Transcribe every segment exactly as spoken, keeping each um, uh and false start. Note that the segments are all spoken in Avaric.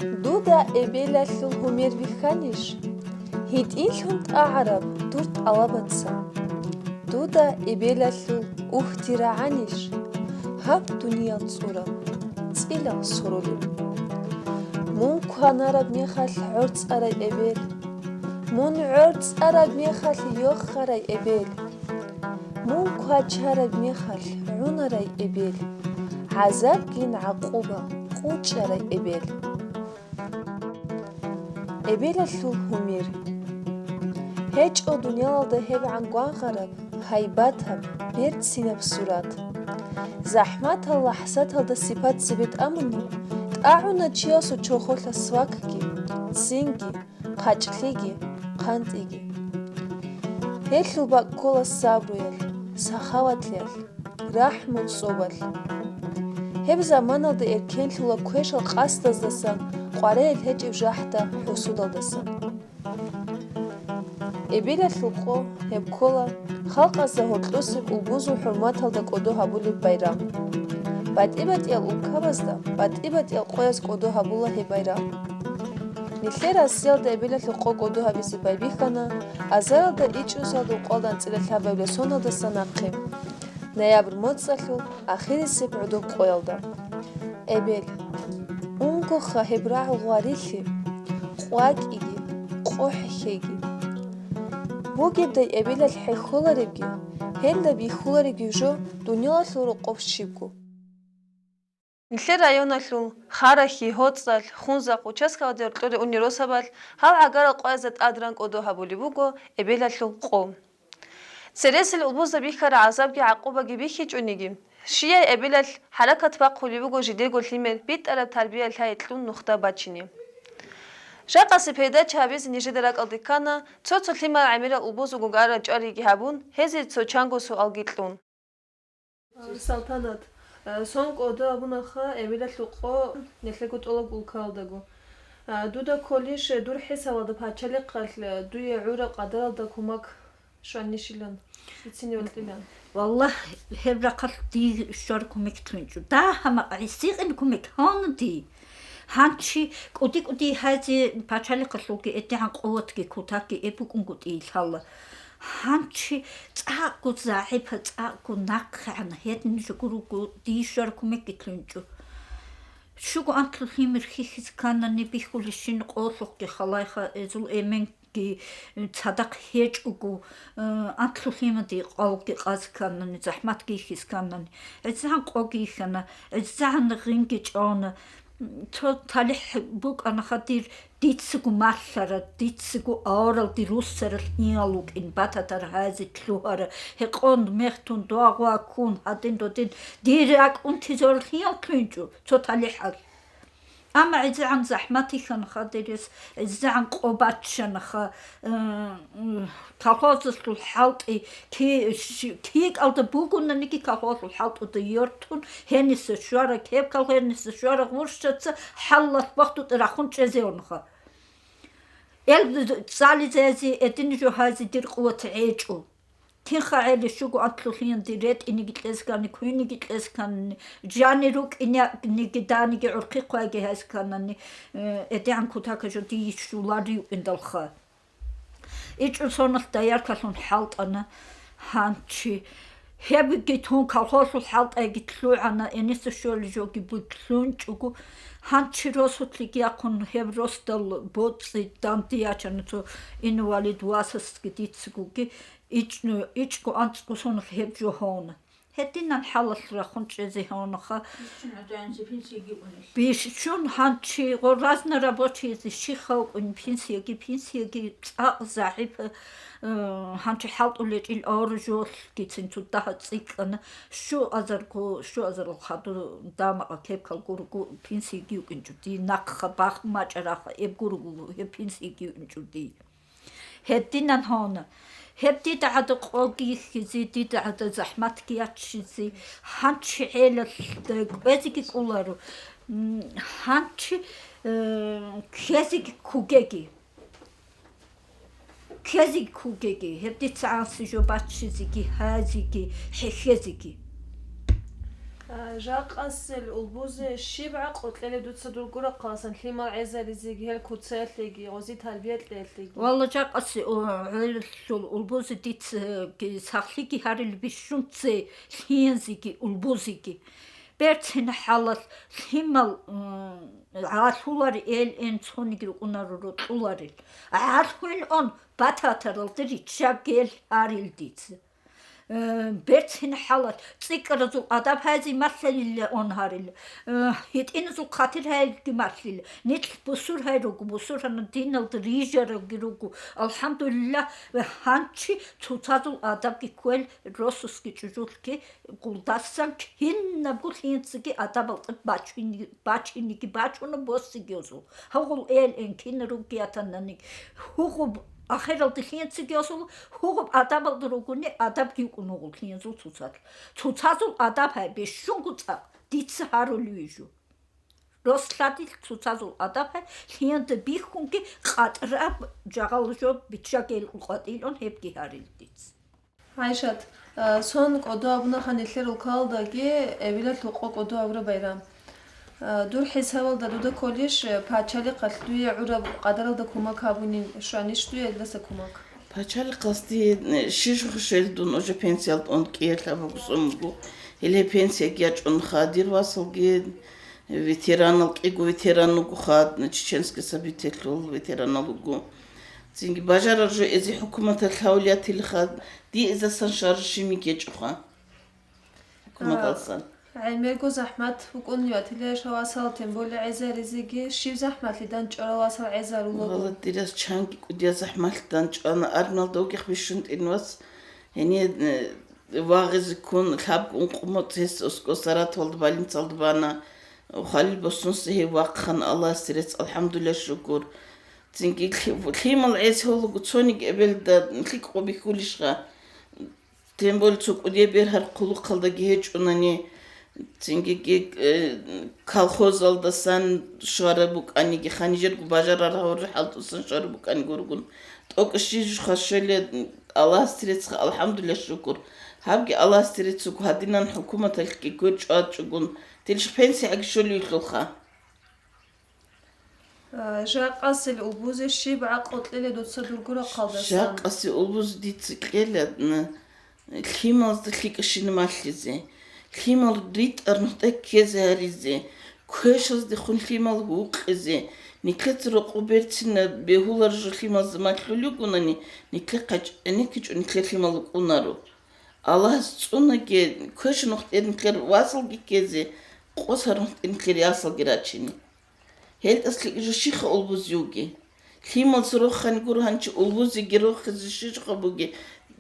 Дуда эбелалъул гьумер вихьанищ? ГьитӀинлъун тӀагӀараб дур тӀалабаца. Дуда эбелалъул угьди рагӀанищ? Гьаб дуниял цӀураб, цӀилал сорулеб. Мун кванараб мехалъ гӀорцӀарай эбел. Мун гӀорцӀараб мехалъ йохарай эбел. Мун квачараб мехалъ гӀунарай эбел. ГӀазабгин гӀакъуба къучӀарай эбел. Эбелалъул гьумер. ГьечӀо дуниялалда гьебгӀан гвангъараб, гьайбатаб, берцинаб сурат. ЗахӀматал лахӀзаталда сипат цебе тӀамуни, тӀагӀуна чиясул чорхолъа свакги, ццинги, хъачӀлъиги, хъантӀиги. Гьелъул бакӀ ккола сабруялъ, сахаватлъиялъ, рахӀму цӀобалъ. Гьеб заманалда эркенлъула квешал къасдаздасан, къвареял гьечӀеб жахӀда хӀусудалдасан. Эбелалъул къо гьеб ккола халкъазда гьоркьосеб улбузул хӀурматалда кӀодо гьабулеб байрам. БатӀи-батӀиял улкабазда, батӀи-батӀиял къояз кӀодо гьабула гьеб байрам. Нилъер Россиялда эбелалъул къо кӀодо гьабизе байбихьана азаралда ичӀнусиялда ункъоялда анцӀила лъабабилеб соналдаса нахъе, ноябрь моцӀалъул ахирисеб гӀодоб къоялда. Эбел, унгоха гьеб рагӀул гъварилъи, къвакӀиги, къо хӀехьеги. Бугебдай эбелалъ хӀехьоларебги, гьелда бихьуларебги жо дуниялалъул рокъоб щибго. Нилъер районалъул Харахьи, ГьоцӀалъ, Хунзахъ участкаялде гьоркьоре унел росабалъ гьал гӀагарал къоязда тӀад ран кӀодо гьабулеб буго эбелалъул къо. Цересел улбузда бихьараб гӀазабги гӀакъубаги бихьичӀониги, щияй эбелалъ хӀаракат бахъулеб буго жидерго лъимер битӀараб тарбия лъай кьун нухда бачине. Жакъасеб передача гьабизе нижеда ракӀалде ккана, цо-цо лъимал гӀемерал улбузул гугарал чӀвариги гьабун, гьезие цо чанго суалги кьун. Салтанат, э, сон кӀодо абунаха эбелалъул къо нилъего тӀолаб улкаялдаго. Э, дуда кколищ дур хӀисабалда пачалихъалъ, э, дуе гӀураб къадаралда кумек щванищилан, бицине ватӀилан? Валлагь, гьеб рахъалъ дие щвар кумек лъунчӀо. Дагьа-макъ гӀисикъин кумек гьавна дие. Гьанчи кӀуди-кӀуди гьазе пачалихъалъулги, эдегӀан къуватги кутакги эб букӀунгутӀи лъала. Гьанчи цӀакъго загӀипа, цӀакъго нахъегӀан гьедин жо гуруго, дие щвар кумекги лъунчӀо. Щуго анлъулъ гьимер хьихьиз кканани бихьулищин къолъухъги халайха, эзул эменги цадахъ гьечӀого, э, анлъулъ гьимаде къалги къаз кканани, захӀматги йихьиз кканани. ГӀезегӀан къоги йихьана, гӀезегӀан гъинги чӀвана. Цо талихӀ букӀанаха дир, дицаго малъара, дицаго аваралде руссарал гьиял вукӀин, бататар гьази лъугьара, гьекъон мехтун дугӀа ккун, гьадин-додин дир ракӀ унтизарал гьиял лъугьинчӀо цо талихӀал. Амма гӀезегӀан захӀмат йихьанаха дирес, гӀезегӀан къо баччанаха, э, колхозалъул хӀалтӀи ки-, щ-, кикӀалда бугонаниги, колхозалъул хӀалтӀуда йортун, гьениса щвараг гьеб кал, гьениса щвараг гъурщаца хӀалалъ бахтуда рахун чӀезеунха. Эл цӀализази, эдин жо гьази дир къуват гӀечӀо. Кинха гӀели щуго анлъулъиянди ретӀиниги кьезкани, куйниги кьезкани, жани рукӀиниги даниги гӀурхъи хъвайги гьезканани, э, эдегӀан кутака жо дийищулари юкӀиндалха. ИчӀул соналъ дояркалъун хӀалтӀана гьанчи. Гьебги тун колхозул хӀалтӀайги лъугӀана, эниса щолеб жоги бутлъунчӀого. Гьанчи росулъиги яхъун гьеб росдал боцӀи данде ячана цо инвалид васасги дицагоги, ичӀну-, ичӀго анцӀго соналъ гьеб жо гьавна. Гьединан хӀалалъ рахун чӀезе гьавнаха. Бищун гьанчи гъо разнорабочийзе щиха вукӀун пенсияги, пенсияги цӀакъ загӀип, э, гьанчи хӀалтӀулечӀил аваружолъгицин цо дагьа цӀикӀкӀана, щуазарго, щуазарал хадур дамакъа кепкал гургу пенсияги вукӀинчӀо дие, нахъа бахъ мачӀараха эб гургу гьеб пенсияги вукӀинчӀо дие. Гьединан гьавна. Гьеб дида гӀада къоги йихьизе, дида гӀада захӀматги яччизе, гьанчи гӀелалъ кӀвезеги кӀоларо, м, гьанчи, э, ккезеги ккогеги. Ккезеги ккогеги, гьеб дица гӀанси жо баччизеги, гьазеги, хӀехьезеги. А, жакъасел улбузе щиб гӀакълу кьела дуца дурго рахъаласан лъимал гӀезаризеги, гьел куцаялъеги, гъози тарбия кьеялъеги? Валла, жакъасе, о, гӀелалъул улбузе дица, э, сахлъиги гьарил бищунце лъиянзеги улбузеги. Берцин хӀалалъ лъимал, м, гӀалулари эл эн цониги рукӀунаро рокьуларел. ГӀалуйил он бататаралде риччаб гел гьарил дица. Э, берцин хӀалалъ цӀикӀкӀаразул адаб гьайзе малъайилла он гьарил. Э, гьитӀиназул хъатир гьайги малъила. Нилъ бусур гьай руго, бусургьана диналда рижараги руго. АлхӀамдулиллагь, гьанчи цоцазул адабги кквел, росусги чӀужулъги гъулдасан кинабго лъиянцаги адабал тӀад бачини-, бачиниги бачуна босигиязул. Гьагъул эл эн кина ругиятанани. Гьугъуб ахиралде лъиянцигиязул, гьугъуб адабалда ругони, адабги йукӀун гьугъул лъиянзул цоцазул. Цоцазул адаб гьай бищунго цӀакъ дица гьарулев вижу. Рос лъадил цоцазул адаб гьай лъиянда бихьунги къатӀраб жагъал жо биччаги гьел къватӀилъун гьебги гьарил дица. ГӀайшат, а, сон кӀодо абунаха нилъер улкалдаги эбелалъул къо кӀодо абура байрам. А, дур хӀисабалда дуда кколищ, э, пачалихъалъ дуе гӀураб къадаралда кумак гьабунин, щванищ дуе гьелдаса кумак? Пачалихъалъ дие, э, щижухъе щвел дун уже пенсиялда тӀун кӀиялъ абуго сон буго. Гьеле пенсияги ячӀун ха, дир васалги ветеранал, кӀиго ветеран вуго ха, чеченский событиялъул ветеранал вуго. Цинги бажарар жо эзе хӀукуматалъ гьавлиятилха, диэзасан шаржи щими гьечӀоха. ХӀукуматалсан. А, гӀемерго захӀмат букӀунни ватилаеш васал, тем более гӀезаризеги, щиб захӀмалъи данчӀварал васал гӀезарулаго? Гъалатирас чанги кӀудияз захӀмалъи данчӀвана, армиялда вугехъ бищун тӀинвас, гьение, э, вагъизе ккун, лъабго ункъо моцӀ гьес Оскосаратовалда больницалда бана, Халил босунса гьев вахъана, Аллагьасе рецц, алхӀамдулиллагь, шукур. Цинги лъи-, лъимал гӀез гьолаго цониги эбелда лъикӀго бихьулищха? Тем более цо кӀудияб бергьар хъулухъалдаги гьечӀунани, цинги, э, колхозалдасан щвараб букӀаниги, ханижерго бажарар гьавураб хӀалтӀусан щвараб букӀаниги ургун. ТӀокӀ щижухъа щвеле, Аллагьасе рецц, алхӀамдулиллагь, шукур. Гьабги Аллагьасе рецц буго, гьадинан хӀукуматалъги кквечӀо ачӀугун, тилщ пенсияги щолевлъулха. А, жакъасел улбузе щиб гӀакълу кьела дуца дурго рахъалдасан? Жакъасе улбуз дица кьела, н-, лъималазда лъикӀабщина малъизе, лъимал ритӀар нухда ккезе гьаризе, квешаздехун лъимал гьукъизе, нилъеца рокъоб берцинаб бегьулар жо лъималазда малъулев вугонани, нилъехъа чӀенеккичӀо нилъер лъимал вукӀунаро. Аллагьас цӀунаги, квеша нухда нилъер васалги ккезе, къосар нухда нилъер ясалги рачине. ГьелтӀас лъикӀ жо щиха улбузе вуги? Лъималас рохани гуро гьанчи улбузеги рохизе щижха буги?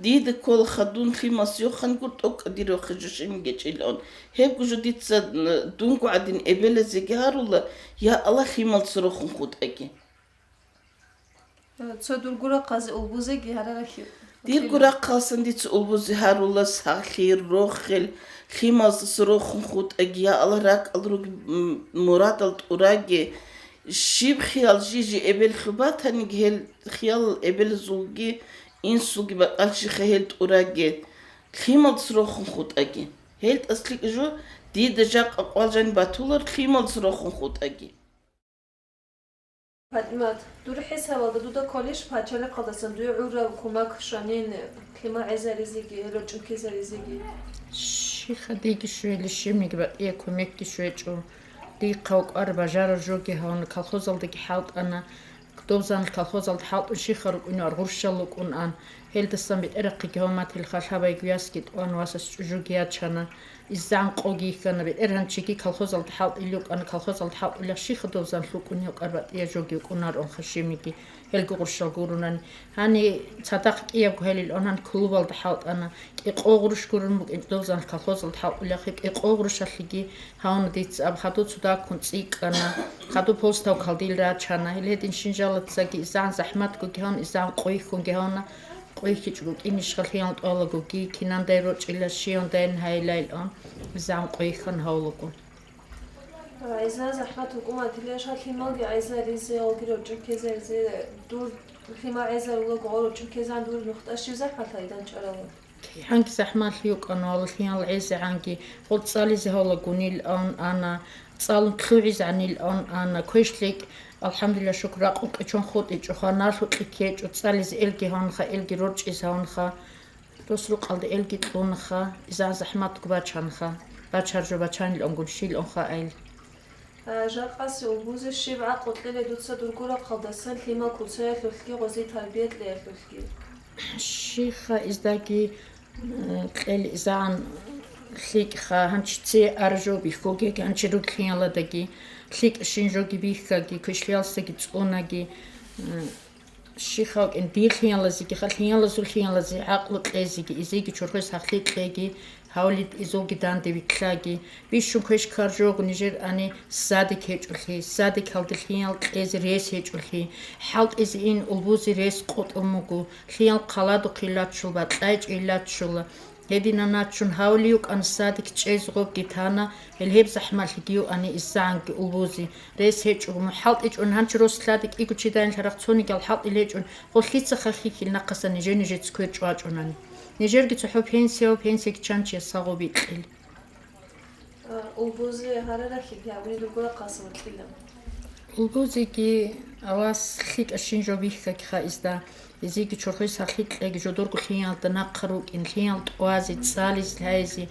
Дида ккола хадун лъималас йохани гур тӀокӀа дир рохи жо щин гечӀилаун. Гьебго жо дица, н-, дунго гӀадин эбелазеги гьарула, я Аллагь, лъималас рохун хутӀаги. Цо дурго рахъазе улбузеги гьарарахи. Дирго рахъалсан дица улбузе гьарула сахлъи, рохел, лъималас рохун хутӀаги, я Аллагь, ракӀал руги, м, мурадал тӀураги. Щиб хиял жижи эбел хьубатаниги, гьел хиял эбелзулги, инсулги бакӀалщиха гьел тӀураги. Лъималас рохун хутӀаги. ГьелтӀас лъикӀ жо, дида жакъа къвал жан батулар, лъималас рохун хутӀаги. ПатӀимат, дур хӀисабалда дуда кколищ пачалихъалдасан дуе гӀураб кумак щванин, лъимал гӀезаризеги, рорчӀун ккезаризеги? Щиха диги щвели щибниги батӀияб кумекги щвечӀо. Дихъа вукӀар бажарар жоги гьавна, колхозалдаги хӀалтӀана. Дов зан колхозалда хӀалтӀун щиха рукӀунев аргъурщал рукӀун ан. Гьелдасан бетӀерахъеги гьавматил халъа байгуясги тӀуан васас чӀужуги ячана. ИззагӀан къоги йихьана, бетӀергьанчиги колхозалда хӀалтӀил рукӀана, колхозалда хӀалтӀулев щихадав зан лъукӀунев къарбатӀия жоги вукӀунарун хашимиги, гьелго гъурщал гурунани. Гьани цадахъ кӀиябго гьелил он гьан клубалда хӀалтӀана, кӀикъо гъурущ гурун букӀин дов зан колхозалда хӀалтӀулев, кӀикъо гъурущалъиги гьавна дица аб хадур цо даккун цӀикӀкӀана, хадур полставкал дил рачана, гьел гьедин шинжалацаги иззагӀан захӀматгоги гьавна, иззагӀан къойихьунги гьавна. КъойхьичӀого кӀинищха лъиялда тӀвалагоги, кинандай рорчӀила, щияндайин гьайилайилан, изан къойхан гьавлаго. ГӀайза, захӀмат букӀун батилаша лъималги гӀайзаризе, гъолги рорчӀун ккезаризе, дур лъимал гӀайзарулаго гъол рорчӀун ккезан дур нухда щиб захӀмат гьайдан чӀарала? КигӀанги захӀмалъи йукӀана, валлагь, лъимал гӀезегӀанги, гъол цӀализе гьавлагунил ан ана, цӀалун лъугӀизегӀанил ан ана, квеш лъикӀ, алхӀамдулиллагь, шукр, ракъун къичӀун хутӀичӀоха, налъукьи ккечӀо, цӀализе элги гьавунха, элги рорчӀизе гьавунха, рос-рукъалда элги кьунаха, изан захӀматго бачанха, бачар жо бачанилан гун щилан ха айл. А, жакъасе, Улбузе, щиб гӀакълу кьела дуца дурго рахъалдасан лъимал куцаялъулъги гъози тарбия кьеялъулъги? Щиха издаги, м, кьел изан лъикӀха, гьанчи це ар жо бихьуги, гьанчи руг лъиялдаги лъикӀ щин жоги бихьаги, квешлъиялсаги цӀунаги, м, Щихъ вукӀин, дир лъиялазеги, ха лъиялазул лъиялазе гӀакълу кьезеги, изеги чорхоз сахлъи кьеги, гьавлид изулги данде витлъаги. Бищун квеш ккар жого нижер ани садик гьечӀолъи, садикалде лъиял кьезе рес гьечӀолъи, хӀалтӀизе ин Улбузе рес къотӀун буго, лъиял хъаладухъе лаччул, бакьайчӀи лаччула. Гьединан начун гьавли йукӀан садик чӀез гъобги тана, гьел гьеб захӀмалъиги юани иззагӀанги Улбузе. Рес гьечӀого, мухӀалтӀичӀун гьанчи рос лъади кӀиго чидайин лъарахъ цонигал хӀалтӀил гьечӀун, гъолъица хахихьил нахъасан нижер-нижеца квер чӀвачӀунани. Нижерги цохӀо пенсияв, пенсияги чанчияс сагъо бикьил. А, Улбузе гьарарахъеги гьабуни дурго рахъалъ вукьила. Улбузеги авас лъикӀа щин жо бихьагиха изда. Изеги чорхой сахлъи кьеги жодорго лъиялда нахъа рукӀин, лъиял тӀвазе, цӀализе гьайзе,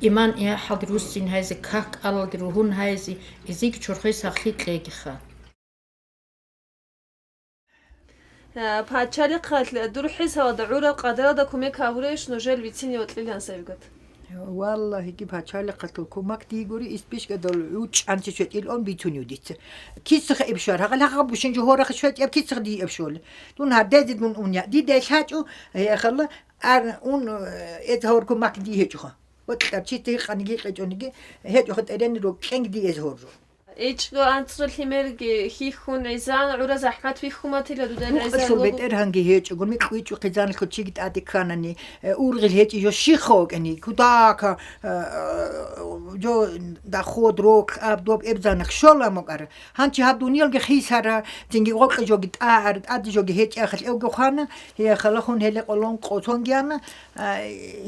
иман-яхӀалде руссин гьайзе, как-кӀалалде ругьун гьайзе, изеги чорхой сахлъи кьегиха. Э, пачалихъалъ дурхӀи салада гӀураб къадаралда кумек гьабурейищ нужер вицине вокьилан сайгат? Валлагьиги, пачалихъалъул кумак дигури, исбишкӀадал гӀучӀанчи щвечӀил он бицунев дица. Кицаха эб щвар, гьагъал гьагъаб бушин жо гьорахъе щвечӀеб кицаха дие эб щоле. Дун гьардезе дун ун я. Дида лъачӀу, яхала, ар ун, э, эз гьор кумак дие гьечӀоха. Бокьарчи тейхъаниги кьечӀониги гьечӀоха, тӀерени рокӀенги дие эз гьор жо. ИчӀго анцӀго лъимерги хьихьун гӀезан, гӀура захӀмат вихьуматила дуда гӀезан. Мукъалъул бетӀергьанги гьечӀого, микьвичӀо хъизаналъул чиги тӀаде кканани, э, ургъил гьечӀи жо щихъа вокӀани, кудака, э, жо доход, рок, аб-доб эбзана щола мукӀар. Гьанчи гьаб дуниялги хисара, цинги гъокьи жоги тӀагӀар, тӀаде жоги гьечӀи ахал эвго хана, гье, халахун гьеле къолон къотонгияна, А,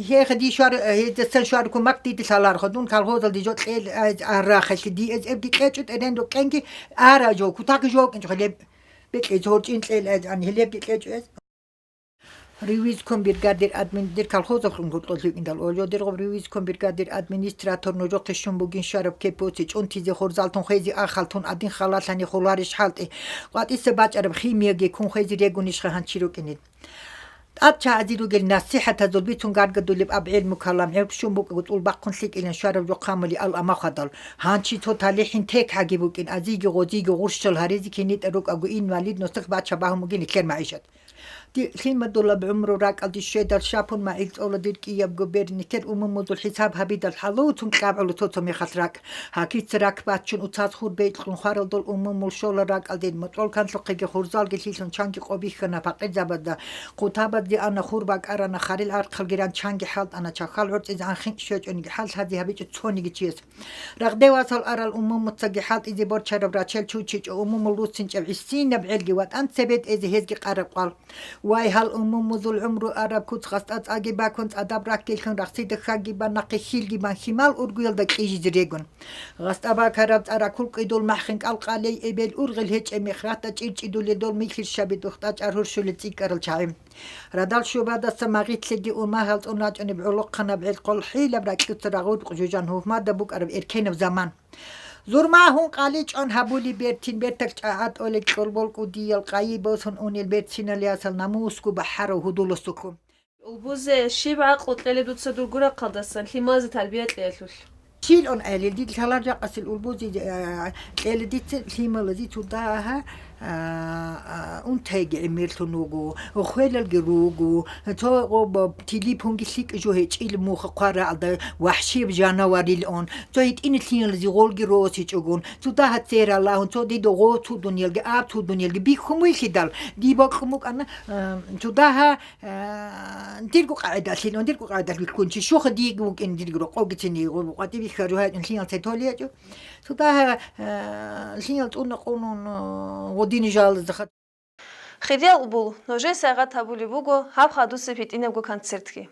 гьеха ди щвар-, гьедасан щварго мак дида лъаларха, дун колхозалде жо кьел, а, а, рахалъе ди эз эбги кьечӀо, тӀерен рокӀенги ара жо, кутаги жо кӀинчӀо, хъалеб бекье зор чӀин кьел, а, ан гьелебги кьечӀо эз. Ривизком бригадир админ-, дир колхозалъун гуртӀолъи вукӀиндал, о, жо диргъаб ривизком бригадир администратор нужухъе щун бугин щвараб кепоци, чӀунтизе хурзалтун хвезе ахалтун адин халалъани хуларищ хӀалтӀи, къватӀиса бачӀараб химияги ккун хвезе регунищха гьанчи рукӀинин. ТӀад чагӀазе ругел насихӀатазул бицун гаргадулеб аб гӀелму-калам гӀеб щун букӀаго тӀул бахъун лъикӀилан щвараб жо хъамули ал амахадал. Гьанчи цо талихӀин текгӀаги букӀин, азиги гъозиги гъурщал гьаризе кинитӀа рукӀаго инвалидностах бача багьун бугин нилъер магӀишат. Ди-, лъимадулаб гӀумру ракӀалде щведал шапун магӀил цӀола дир кӀиябго бер, нилъер умумузул хӀисаб гьабидал хӀалуцун кьабгӀула цо-цо мехалъ ракӀ. Гьакица рак баччун уцаз хур бекьун хваралдул умумул щола ракӀалде, мутӀлул канлъухъеги хурзалги лъилъун чанги къо бихьана пакъирзабазда, хъутабазде ана хур бакӀарана харил гӀархъалги ран чанги хӀалтӀана чахьал гӀорцӀизегӀан хинкӀ щвечӀониги хӀал лъазе гьабичӀо цониги чияс. Рагъде васал арал умумуцаги хӀалтӀизе борчараб рачел чучичӀо умумул руссинчӀеб гӀисинаб гӀелги ватӀан цебетӀезе гьезги къараб къвал. Вай, гьал умумузул гӀумру араб куц гъастӀа цӀаги бакун, цӀадаб раккилъун рахсида хьагги бан, нахъе хьилги бан, химал ургуялда кьижизе регун. ГъастӀа бакараб цӀа ракул кӀидул маххин кӀалкъалей эбел ургъел гьечӀеб мех ратӀа чӀирчӀидулел дол михьил шаби духтӀа чӀаргьурщулел цӀикӀкӀарал чагӀи. Радал щубадаса магъитлъиги урмагьал цӀун рачӀунеб гӀолохъанаб гӀел хъолхӀилаб ракьуца рагъуркъ жужан гьугьмада букӀараб эркенаб заман. Зурма гьун къали чӀван гьабули бертин бертал чӀагӀатӀолел кьолбол кӀудиял къайи босун унел берциналиясал намусгу бахӀарав гьудуласухъун. Улбузе, щиб гӀакълу кьела дуца дурго рахъалдасан лъималазе тарбия кьеялъулъ? Щилъун гӀелил, дил лъалар жакъасил Улбузе, а, кьела дица лъималазе цо дагьа, а, а, унтайги гӀемерлъун вуго, хвелалги руго, цо гъоб-, телефонги лъикӀ жо гьечӀил муха хъваралда вахӀшияб жанаварил он, цо гьитӀинал лъималазе гъолги росичӀогун, цо дагьа цераллагьун, цо дида гъо цо дунялги, аб цо дунялги бихьун вихьидал, диб бокьун букӀана, а, цо дагьа Э, дирго къагӀидалъилан, дирго къагӀидалъ вихьун чи, щуха диеги вукӀин дирго рокъовгицин, гъо-, къватӀиб бихьа жо гьечӀун, лъимал цай толи гьечӀо. Цо дагьа, э, лъимал цӀуна къунун, э, гъодини жалазда ха. Хириял Улбул, нужее сайгъат гьабулеб буго гьаб хадусеб гьитӀинабго концертги.